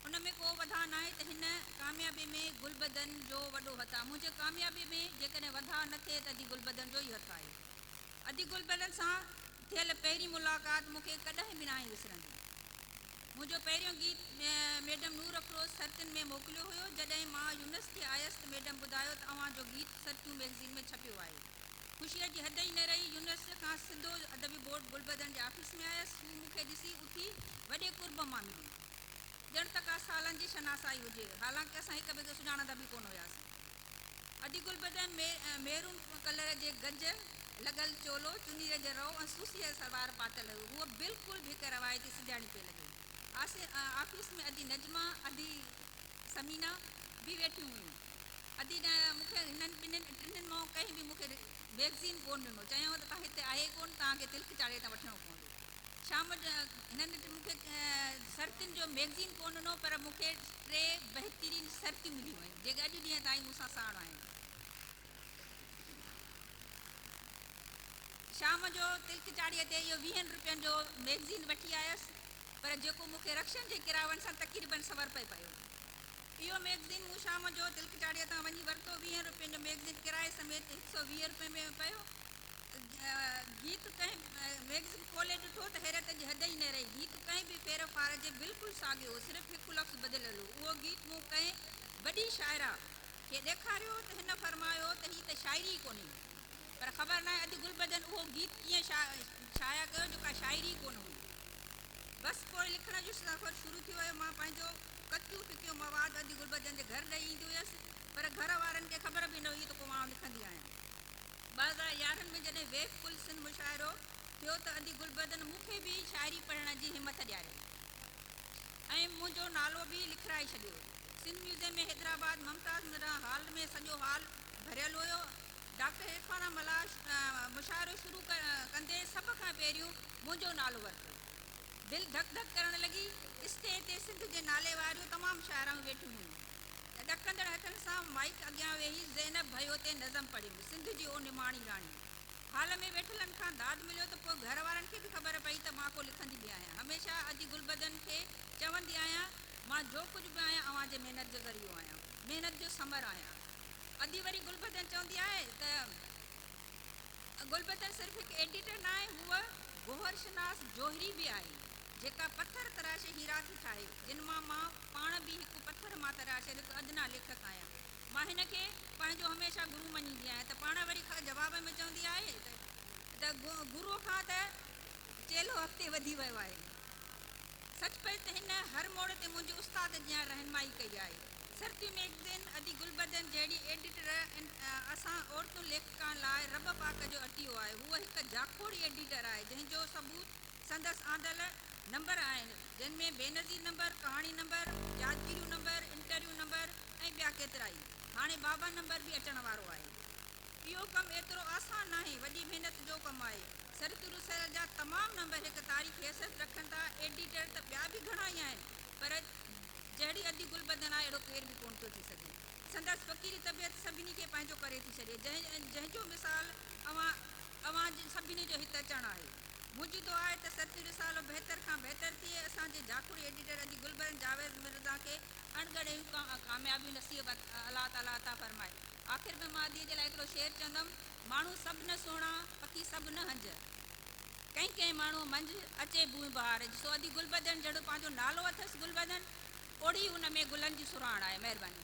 ان ۾ ڪو وڌاء ناهي ته هن ڪاميابي ۾ گلبدن جو وڏو هٿ آهي. منهنجي ڪاميابي ۾ جيڪڏهن وڌاء نه ٿئي ته ادي گلبدن جو ئي هٿ آهي. ادي گلبدن سان ٿيل پهرين ملاقات مون کي ڪڏهن به ناهي وسرندي. منهنجو پهريون گيت ميڊم نور افروز سرتين ۾ موڪليو هيو. جڏهن مان يونيورسٽي آيس ته ميڊم ٻڌايو ته اوهان جو گيت سرتيون مئگزين ۾ ڇپيو آهي. خوشيء جي حد ئي نه رهي. يونيورسٽي کان سڌو ادبي بورڊ گلبدن جي آفيس ۾ آيس. هو مون کي ڏسي اٿي وڏي قرب مان ملي. ڄڻ ته ڪا سالن جي شناسائي هجي. حالانڪه اسان هڪ ٻئي کي سڃاڻندا به ڪونه هياسين. ادي گلبدن ميرون ڪلر جي گج لڳل چولو، چنيء جي رئو ۽ سوسيء سلوار پاتل هئي. هوء بلڪل به هڪ روايتي سنڌياڻي پئي لڳي. آفيس ۾ ادي نجمه، ادي ثمينه به ويٺيون هيون. ادي مون کي هنن ٻنهين ٽنهين مان ڪنهن به مون کي مئگزين ڪونه ڏنو. چيائون ته توهان هتي آهي ڪونه، توهان کي تلڪ چاڙهي تان وٺڻو پوندو. شام جو هنن مون کي سرتين جو مئگزين ڪونه ڏنو پر مون کي ٽي بهترين سرتيون مليون آهن جيڪي اڄ ڏينهن تائين مون سان ساڻ آهن. شام جو تلڪ چاڙهيء تي اهو ويهن روپين جو مئگزين وٺي آيس. پر جيڪو مون کي رڪشن جي ڪراون سان تقريبن سؤ رپيه پيو. اهو مئگزين مون شام جو تلڪ چاڙهيء تان وڃي ورتو. ويهن رپين جو مئگزين ڪرائي سميت هڪ سؤ 20 رپين ۾ پيو. گيت ڪنهن مئگزين کولي ڏٺو ته حيرت جي حد ئي نه رهي. گيت ڪنهن به ڦير ڦار جي بلڪل ساڳيو هو، صرف هڪ لفظ بدليل هو. اهو گيت مون ڪنهن وڏي شاعره کي ڏيکاريو ته هن فرمايو ته هي ته شاعري ئي ڪونهي. پر خبر ناهي ادي گلبدن اهو گيت ڪيئن شايع ڪيو جو ڪا شاعري ئي ڪونه هئي. بس پوء لکڻ جو سفر شروع ٿي ويو. مان پنهنجو ڪچو ڦڪيو مواد ادي گلبدن جي گهر ڏئي ايندي هيس، پر گهر وارن کي خبر به نه هئي ته ڪو آئون لکندي آهيان. 2011 ۾ جڏهن ويف ڪل سنڌ مشاعرو ٿيو ته ادي گلبدن مون کي به شاعري پڙهڻ جي همٿ ڏياري ۽ منهنجو نالو به لکرائي ڇڏيو. سنڌ ميوزيم ۾ حيدرآباد ممتاز مرزا هال ۾ سڄو هال ڀريل هيو. ڊاڪٽر عرفانه ملاح مشاعرو شروع ڪندي سڀ کان پهريون منهنجو نالو ورتو. دل ڌڪ ڌڪ ڪرڻ لڳي. اسٽيج تي سنڌ جي نالي واريون تمام شاعرائون ويٺيون هيون. ڏڪندڙ هٿن سان مائيڪ اڳيان ويهي زينب ڀيو تي نظم پڙهيم، سنڌ جي او نماڻي راڻي. هال ۾ ويٺلن کان داد مليو ته پوء گهر وارن کي به خبر پئي ته مان ڪو لکندي به آهيان. هميشه ادي گلبدن کي چوندي آهيان، مان جو ڪجهه به آهيان اوهان جي محنت جو ذريعو آهيان. محنت جو ثمر آهيان. ادي وري گلبدن چوندي آهي ته گلبدن صرف هڪ ايڊيٽر ناهي، هوء گوهر شناس جوهري به آهي، جيڪا پٿر تراشي هيرا ٿي ٺاهي، جن مان مان پاڻ به هڪ پٿر مان تراشيل هڪ ادنيٰ ليکڪ آهيان. مان هن کي پنهنجو هميشه گرو مڃيندي آهيان ته پاڻ وري جواب ۾ چوندي آهي ته گروء کان ته چيلو اڳتي وڌي ويو آهي. سچ پچ ته هن هر موڙ تي منهنجي استاد جيان رهنمائي ڪئي آهي. سرتيون مئگزين ادي گلبدن جهڙي ايڊيٽر اسان عورتن ليکڪائن لاء رب پاڪ جو عطيو آهي. هوء هڪ جاکوڙي ايڊيٽر آهي، جنهن جو ثبوت سندس آندل نمبر آهن، جن ۾ بينظير نمبر، ڪهاڻي نمبر، يادگيريون نمبر، انٽرويو نمبر ۽ ٻيا ڪيترائي. هاڻي بابا نمبر به اچڻ وارو آهي. اهو ڪم ايترو آسان ناهي، وڏي محنت جو ڪم آهي. سرتيون رسالي جا تمام نمبر هڪ تاريخي حيثيت رکن ٿا. ايڊيٽر ته ٻيا به گهڻا ئي آهن، پر جهڙي ادي گلبدن آهي اهڙو ڪير به ڪونه ٿو ٿي سگهي. سندس فقيري طبيعت سڀني کي پنهنجو ڪري ٿي ڇڏي، جنهن جو مثال اوهان اوهان سڀني جو هت اچڻ آهي. منهنجي دعا آهي ته سرتيون رسالو بهتر کان بهتر ٿئي. اسان جي جاکوڙي ايڊيٽر ادي گلبدن جاويد مرزا کي اڻ ڳڻيون ڪاميابيون نصيب الله تعاليٰ عطا فرمائي. آخر ۾ مان اديء جي لاء هڪڙو شعر چوندم، ماڻهو سڀ نه سهڻا، پکي سڀ نه هنج. ڪنهن ڪنهن ماڻهوء منجهه، اچي بوء بهار جي. سو ادي گلبدن جهڙو پنهنجو نالو اٿس گلبدن، اوڙي ان ۾ گلن جي سرهاڻ آهي. مهرباني.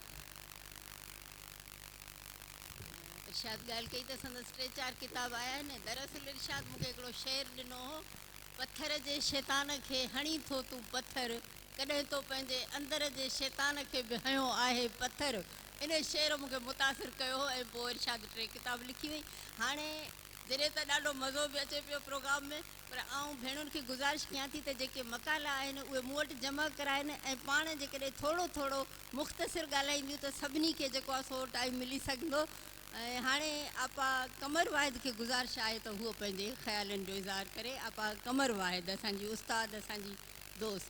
ارشاد ڳالهه ڪئي ته سندس ٽي چار ڪتاب آيا آهن. دراصل ارشاد مون کي هڪڙو شعر ڏنو هو، پٿر جي شيطان کي هڻين ٿو تون پٿر، ڪڏهن تو پنهنجي اندر جي شيطان کي به هنيو آهي پٿر. انهيء شعر مون کي متاثر ڪيو هو ۽ پوء ارشاد ٽي ڪتاب لکي وئي. هاڻي جڏهن ته ڏاڍو مزو به اچي پيو پروگرام ۾ پر آئون ڀيڻن کي گذارش ڪيان ٿي ته جيڪي مقالا آهن اهي مون وٽ جمع ڪرائن ۽ پاڻ جيڪڏهن ٿورو ٿورو مختصر ڳالهائينديون ته سڀني کي جيڪو آهي سو ٽائيم ملي سگهندو ۽ هاڻي آپا قمر واحد کي گذارش آهي ته هوء پنهنجي خيالن جو اظهار ڪري آپا قمر واحد اسان جي استاد اسان جي دوست.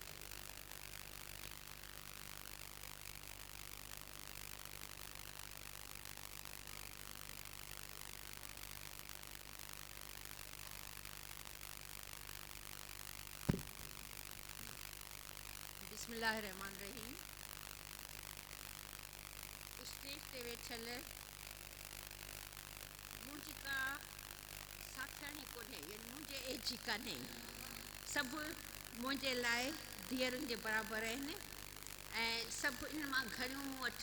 بسم الله الرحمٰن الرحيم اسٽيج تي ويٺل منهنجي ڪا ساٿياڻي ڪونهي يعني منهنجي ايج جي ڪانهي سڀ منهنجي لاء ڌيئرن جي برابر آهن ۽ سڀ انهن مان گهڻيون مون وٽ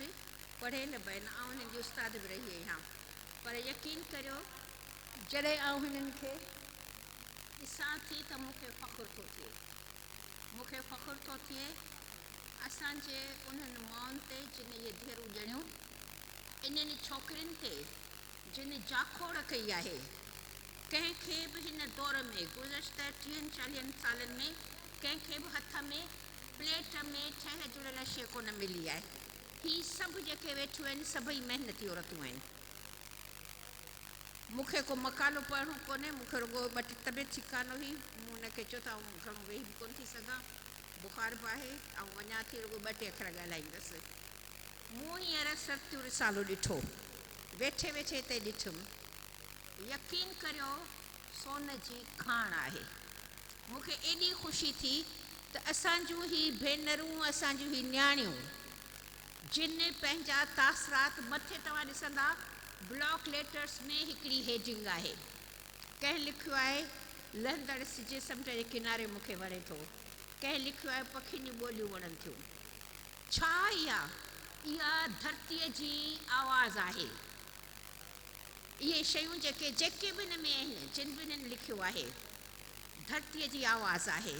پڙهيل به آهن، آئون هنن جي استاد به رهي آهيان، پر يقين ڪريو جڏهن آئون هنن کي ڏسان ٿي ته مون کي فخر ٿو ٿئي، مون کي فخر ٿو ٿئي اسان جي انهن مائن تي جن اهي ڌيئرون ڄڻيون، انهن ڇوڪرين تي جن جاکوڙ ڪئي آهي، ڪنهن کي به هن دور ۾ گذشته ٽيهن چاليهن سالن ۾ ڪنهن کي به هٿ ۾ پليٽ ۾ ٺهه جڙيل شيء ڪونه ملي آهي. هي سڀ جيڪي ويٺيون آهن سڀئي محنتي عورتون آهن. مون کي ڪو مقالو پڙهڻو ڪونهي، مون کي رڳو ٻه ٽي طبيعت ٺيڪ ڪانه هئي، مون هن کي چيو ته آئون گهڻو ويهي به ڪونه ٿي سگهان، بخار به آهي، آئون وڃان ٿي رڳو ٻه ٽي اکر ڳالهائيندس. مون هينئر سرتيون رسالو ڏٺو، ويٺي ويٺي هتي ڏٺم، يقين ڪريو سون جي کاڻ آهي. مون کي ايڏي خوشي ٿي. ته اسان جون هي ڀينرون، اسان جون هي نياڻيون جن پنهنجا تاثرات مٿي توهان ڏسندا بلاڪ ليٽرس ۾ هڪڙي هيڊنگ آهي. ڪنهن لکيو آهي لهندڙ سج سمنڊ جي ڪناري مون کي وڻي ٿو. ڪنهن لکيو آهي پکين جون ٻوليون وڻن ٿيون. ڇا اها اها ڌرتيء جي آواز آهي؟ اهي شيون جيڪي جيڪي به هن ۾ آهن، جن به هنن لکيو آهي، ڌرتيء جي آواز آهي.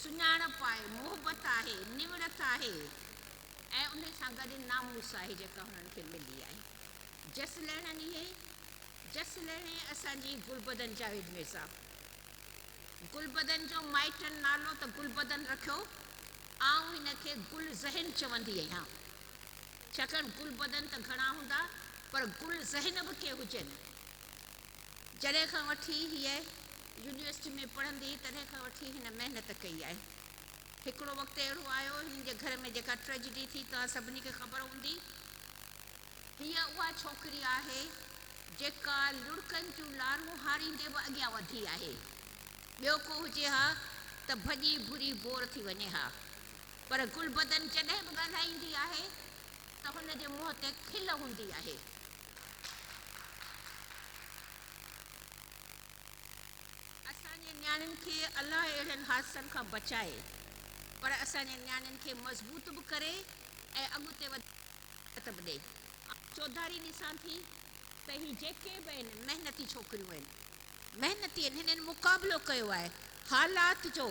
سڃاڻپ آهي، محبت آهي، نوڙت آهي ۽ انهي سان گڏ ناموس آهي جيڪا هنن کي ملي آهي. جس لهڻن اهي، جس لهڻي اسان جي گلبدن جاويد مرزا. گلبدن جو مائٽن نالو ته گلبدن رکيو، آئون هن کي گل ذهن چوندي آهيان. ڇاڪاڻ گلبدن ته گهڻا هوندا پر گل ذهن به ڪي هجن. جڏهن کان وٺي هيء يونيورسٽي ۾ پڙهندي هئي تڏهن کان وٺي هن محنت ڪئي آهي. هڪڙو وقت اهڙو آيو هن جي گهر ۾ جيڪا ٽريجڊي ٿي توهان سڀني کي خبر هوندي. هيء اها ڇوڪري آهي جيڪا لڙڪن جون لارون هاريندي به اڳيان وڌي آهي. ٻيو ڪو هجي ها ته ڀڄي ڀري بور ٿي وڃي ها. پر گلبدن جڏهن به ڳالهائيندي آهي ته هن جي منهن تي کل هوندي آهي. اسان جي نياڻين کي الله اهڙن حادثن کان بچائي پر اسان جي نياڻين کي مضبوط به ڪري ۽ اڳتي وڌڻ به ڏئي. آئون چوڌاري ڏسان ٿي ته هي جيڪي به آهن محنتي ڇوڪريون آهن. محنتي آهن. هنن مقابلو ڪيو آهي حالات جو،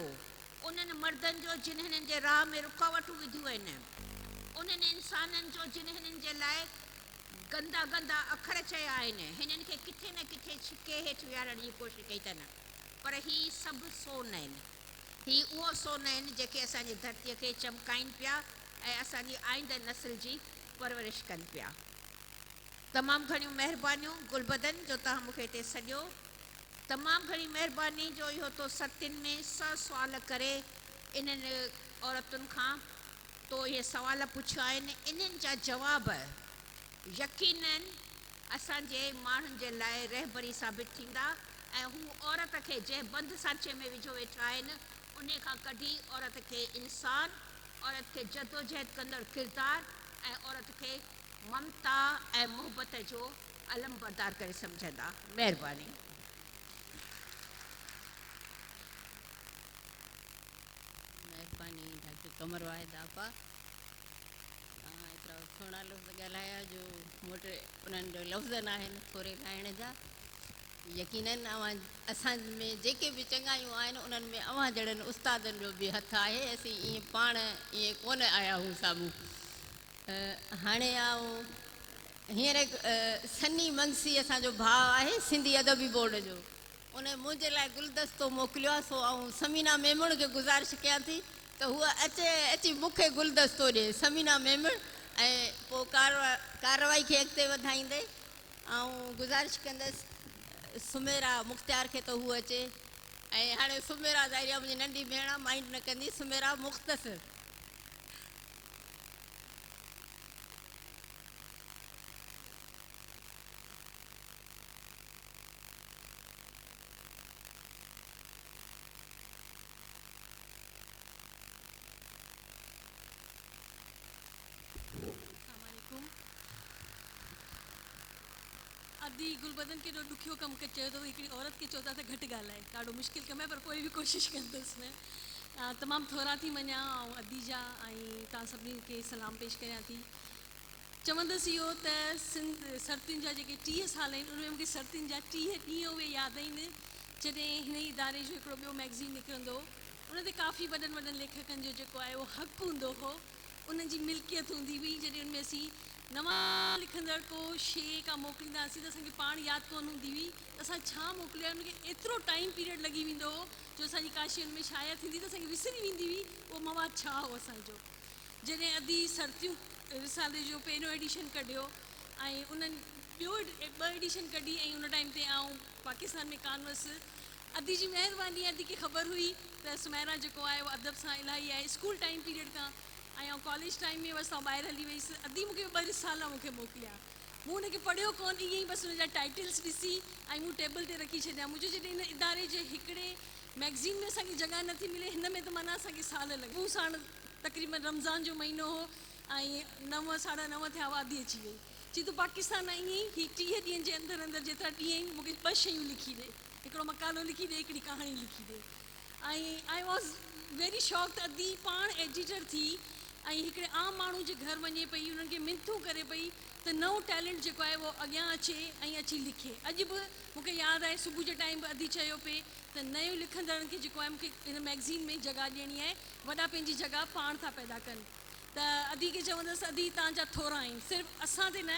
انهن مردن جو جن هنن جي راهه ۾ رڪاوٽون وڌيون آهن، انهن انسانن جو جن هنن جي لاء گندا گندا اکر چيا آهن، هنن کي ڪٿي نه ڪٿي ڇڪي هيٺ ويهارڻ جي ڪوشش ڪئي اٿن، پر هي سڀ سون آهن. هي اهو سون آهن جيڪي اسان جي ڌرتيء کي چمڪائين پيا ۽ اسان جي آئنده نسل جي پرورش ڪن پيا. تمام گهڻيون مهربانيون گلبدن جو توهان مون کي هتي سڏيو. تمام گهڻي مهرباني جو اهو تو ستين ۾ سئ سوال ڪري انهن عورتن کان تو اهي سوال پڇيا آهن انهن جا جواب يقينن اسان جي ماڻهن جي لاء رهبري ثابت ٿيندا ۽ هو عورت کي جنهن بند سانچي ۾ وجهيو ويٺا آهن انهي کان ڪڍي عورت کي انسان، عورت کي جدوجهد ڪندڙ ڪردار ۽ عورت کي ممتا ۽ محبت جو علمبردار ڪري سمجهندا. مهرباني. مهرباني ڊاڪٽر قمر واحد آپا توهان ايترا سهڻا لفظ ڳالهايا جو مون وٽ انهن جو لفظ ناهن ٿوري ڳائڻ جا يقينن اوهان اسان ۾ جيڪي به چڱايون آهن انهن ۾ اوهان جهڙن استادن جو به هٿ آهي اسين ائين پاڻ ائين ڪونه آيا هون سامهون هاڻي آئون هينئر سني منگسي اسان جو ڀاء آهي سنڌي ادبي بورڊ جو ان منهنجي لاء گلدستو موڪليو آهي سو آئون ثمينه ميمڻ کي گذارش ڪيان ٿي ته هوء اچي ۽ اچي مون کي گلدستو ڏئي. ثمينه ميمڻ ۽ پوء ڪارروائي کي اڳتي وڌائيندي آئون گذارش ڪندس سميرا مختيار کي ته هوء اچي ۽ هاڻي سميرا ظاهري آهي منهنجي ننڍي ڀيڻ آهي مائينڊ نه ڪندي سميرا مختصر. السلام عليڪم ادي گلبدن ڪيڏو ڏکيو ڪم چيو اٿو هڪڙي عورت کي چئو ٿا ته گهٽ ڳالهائي ڏاڍو مشڪل ڪم آهي پر پوء به ڪوشش ڪندس تمام ٿورا ٿي مڃان آئون ادي جا ۽ توهان سڀني کي سلام پيش ڪريان ٿي چوندس اهو ته سنڌ سرتين جا جيڪي 30 سال آهن ان ۾ مونکي سرتين جا 30 ڏينهن اهي ياد آهن جڏهن هن ئي اداري جو هڪڙو ٻيو مئگزين نڪرندو هو ان تي ڪافي وڏن وڏن ليکڪن جو جيڪو آهي اهو حق هوندو هو انهن جي ملڪيت هوندي هئي جڏهن ان ۾ اسين نوان لکندڙ ڪو شيء ڪا موڪليندا هئاسين ته اسان کي پاڻ ياد ڪونه هوندي هئي ته اسان ڇا موڪليو آهي ان کي ايترو ٽائيم پيريڊ لڳي ويندو هو جو اسان جي ڪا شيء ان ۾ شايع ٿيندي ته اسان کي وسري ويندي هئي اهو مواد ڇا هو اسان جو جڏهن ادي سرتيون رسالي جو پهريون ايڊيشن ڪڍيو ۽ انهن ٻيو ٻه ايڊيشن ڪڍي ۽ ان ٽائيم تي آئون پاڪستان ۾ ڪانه هئس ادي جي مهرباني ادي کي خبر هئي ته سميرا جيڪو آهي اهو ادب سان الاهي آهي اسڪول ٽائيم پيريڊ کان ۽ آئون ڪاليج ٽائيم ۾ هئس ته آئون ٻاهر هلي ويس ادي مون کي ٻه رسالا مون کي موڪليا مون ان کي پڙهيو ڪونه ائين ئي بس ان جا ٽائيٽلس ڏسي ۽ مون ٽيبل تي رکي ڇڏيا منهنجو جڏهن ان اداري جي هڪڙي ميگزين ۾ اسان کي جڳهه نٿي ملي، هن ۾ ته معنيٰ اسان کي سال لڳي. مون ساڻ تقريبن رمضان جو مهينو هو ۽ نو ساڍا نو ٿيا هئا، ادي اچي وئي. چي تون پاڪستان آئي آهين، هي 30 ڏينهن جي اندر اندر جيترا ڏينهن آهن مون کي ٻه شيون لکي ڏي، هڪڙو مقالو لکي ڏي، هڪڙي ڪهاڻي لکي ڏي. ۽ I was very shock ته ادي پاڻ ايڊيٽر ٿي ۽ هڪڙي عام ماڻهو جي گهر وڃي پئي، انهن کي منٿون ڪري پئي ته نئون ٽيلنٽ جيڪو آهي اهو اڳيان اچي ۽ اچي لکي. اڄ به مون کي ياد آهي صبح جي ٽائيم به ادي چيو پئي ته نيون لکندڙن کي جيڪو آهي مون کي هن مئگزين ۾ جڳهه ڏيڻي آهي، وڏا پنهنجي جڳهه پاڻ ٿا پيدا ڪن. ته ادي کي چوندس ادي توهان جا ٿورا آهن، صرف اسان تي نه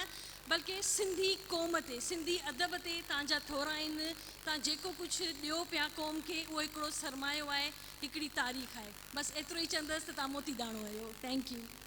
بلڪه سنڌي قوم تي، سنڌي ادب تي توهان جا ٿورا آهن، توهان جيڪو ڪجهه ڏيو پيا قوم کي اهو هڪڙو سرمايو آهي، هڪڙي تاريخ آهي. بس ايترو ئي چوندس ته توهان موتي داڻو آهيو. Thank you.